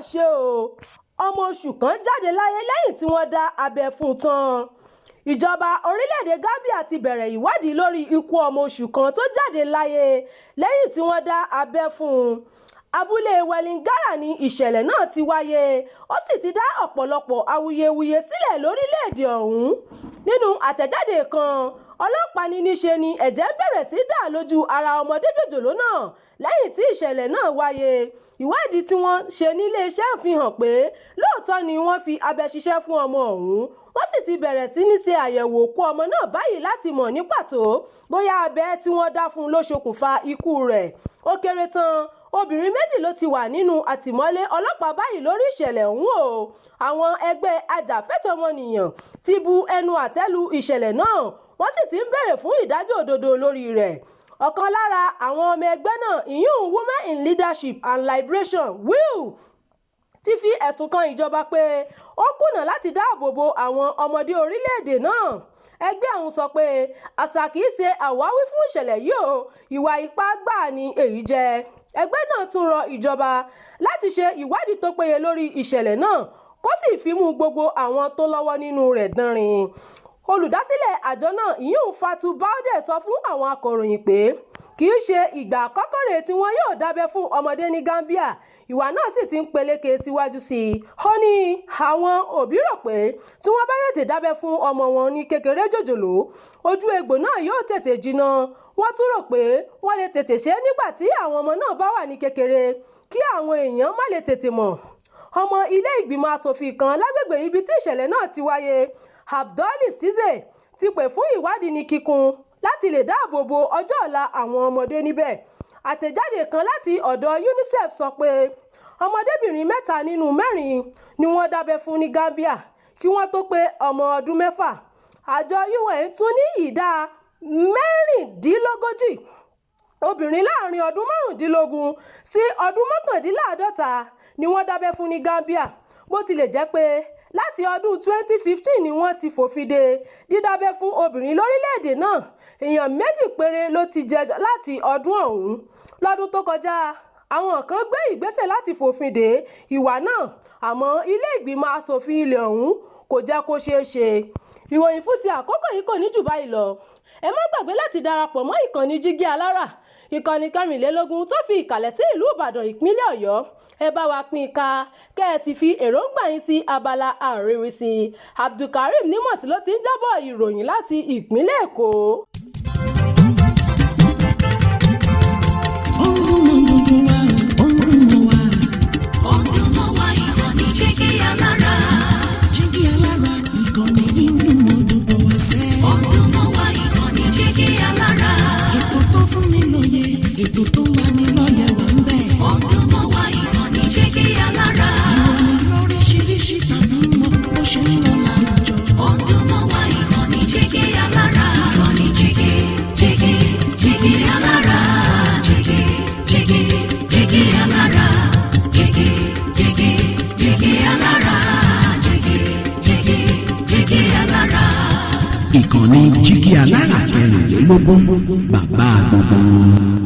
Ṣe o, ọmọ oṣù kan jáde láyé lẹ́yìn tí wọ́n dá abẹ́ fún un tán. Ìjọba orílẹ̀-èdè Gambia ti bẹ̀rẹ̀ ìwádìí lórí ikú ọmọ oṣù kan tó jáde láyé lẹ́yìn tí wọ́n dá abẹ́ fún un. Abúlé Wẹlingara ní ìṣẹ̀lẹ̀ náà ti wáyé, ó sì ti dá ọ̀pọ̀lọpọ̀ awuyewuye sílẹ̀ lórílẹ̀-èdè ọ̀hún. Nínú àtẹ̀jáde kan, ọlọ́pàá ní níṣe ni ẹ̀jẹ̀ ń bẹ̀rẹ̀ sí dà lójú ara ọmọdé jòjòló náà lẹ́yìn tí ìṣẹ̀lẹ̀ náà wáyé. Ìwádìí tí wọ́n ṣe níléeṣẹ́ fi hàn pé lóòótọ́ ni wọ́n fi abẹ ṣiṣẹ́ fún ọmọ ọ̀hún. Wọ́n sì ti bẹ̀rẹ̀ sí ní ṣe àyẹ̀wò òkú ọmọ náà báyìí láti mọ̀ ní pàtó bóyá abẹ tí wọ́n dá fún un ló ṣokùnfà ikú rẹ̀. Ó kéré tán, obìnrin méjì ló ti wà nínú àtìmọ́lé ọlọ́pàá báyìí lórí ìṣẹ̀lẹ̀ ọ̀hún o. Àwọn ẹgbẹ́ ajàfẹ́tọ̀ọ́ ọmọnìyàn ti bu ẹnu àtẹ́ lu ìṣẹ̀lẹ̀ náà, wọ́n sì ti ń béèrè fún ìdájọ́ òdodo lórí rẹ̀. Ọ̀kan lára àwọn ọmọ ẹgbẹ́ náà, ìyún Women in Leadership and Liberation, WILL, ti fi ẹ̀sùn kan ìjọba pé ó kùnà láti dáàbò bo àwọn ọmọdé orílẹ̀-èdè náà. Ẹgbẹ́ ọ̀hún sọ pé àṣà kìí ṣe àwáwí fún ìṣẹ̀lẹ̀ yìí o, ìwà ipá gbáà ni èyí jẹ́. Ẹgbẹ́ náà tún rọ ìjọba láti ṣe ìwádìí tó péye lórí ìṣẹ̀lẹ̀ náà, kó sì fimú gbogbo àwọn tó lọ́wọ́ nínú rẹ̀ dánrin. Olùdásílẹ̀ àjọ náà, ìyún Fatou Baldé, sọ fún àwọn akọ̀ròyìn pé kì í ṣe ìgbà àkọ́kọ́ rèé tí wọn yóò dábẹ́ fún ọmọdé ní Gambia, ìwà náà sì ti ń peléke síwájú sí i. Ó ní àwọn òbí rò pé tí wọ́n bá tètè dábẹ́ fún ọmọ wọn ní kékeré jòjòló, ojú egbò náà yóò tètè jiná. Wọ́n tún rò pé wọ́n lè tètè ṣe é nígbà tí àwọn ọmọ náà bá wà ní kékeré kí àwọn èèyàn má lè tètè mọ̀. Ọmọ ilé ìgbìmọ̀ asòfin kan lágbègbè ibi tí ìṣẹ̀lẹ̀ náà ti wáyé, Abdoulie Ceesay, ti pè fún ìwádìí ní kíkún láti lè dáàbò bo ọjọ́ ọ̀la àwọn ọmọdé níbẹ̀. Àtẹ̀jáde kan láti ọ̀dọ̀ UNICEF sọ pé ọmọdébìnrin mẹ́ta nínú mẹ́rin ni wọ́n dábẹ́ fún ní Gambia kí wọ́n tó pé ọmọ ọdún 6. Àjọ UN tún ní ìdá 36 obìnrin láàrin ọdún 15 sí ọdún 49 ni wọ́n dábẹ́ fún ní Gambia, bó tilẹ̀ jẹ́ pé láti ọdún 2015 ni wọ́n ti fòfin de dídábẹ́ fún obìnrin lórílẹ̀-èdè náà, èèyàn méjì péré ló ti jẹ́ láti ọdún ọ̀hún. Lọ́dún tó kọjá, àwọn kan gbé ìgbésẹ̀ láti fòfin de ìwà náà, àmọ́ ilé ìgbìmọ̀ asòfin ilé ọ̀hún kò jẹ́ kó ṣeé ṣe. Ìròyìn fún ti àkókò yìí kò ní jù báyìí lọ. Ẹ má gbàgbé láti darapọ̀ mọ́ ìkànnì Jígí Alára, ìkànnì 24 tó fi ìkàlẹ̀ sí ìlú Ìbàdàn, ìpínlẹ̀ Ọ̀yọ́. Ẹ bá wa pín in ká, kẹ́ ẹ sì fi èròǹgbà yín sí abala àríwísí. Abdulkareem Nímọ̀tí ló ti ń jábọ̀ ìròyìn láti ìpínlẹ̀ Èkó. Ó ń dún mọ́ gbogbo wa, ó ń dún mọ́ wa. Ó ń dún mọ́ wa, ìkànnì Jígí Alára. Jígí Alára, ìkànnì yìí ń dún mọ́ gbogbo wa sẹ́. Ó ń dún mọ́ wa, ìkànnì Jígí Alára. Ètò tó fún ni lóye, ètò tó ń lani lọ́yẹ̀ wà ń bẹ̀. Ó ń dún mọ́ wa, ìkànnì Jígí Alára. Ìròyìn lóríṣiríṣi tàbí mọ́ bó ṣe ń lọ láwùjọ. Ó ń dún mọ́ wa, ìkànnì Jígí Alára. Ìkànnì Jígí, Jígí, Jígí Alára. Jígí, Jígí, Jígí Alára. Jígí, Jígí, Jígí Alára. Jígí, Jígí, Jígí Alára. Ìkànnì Jígí Alára 24, bàbá gbogbo wọn.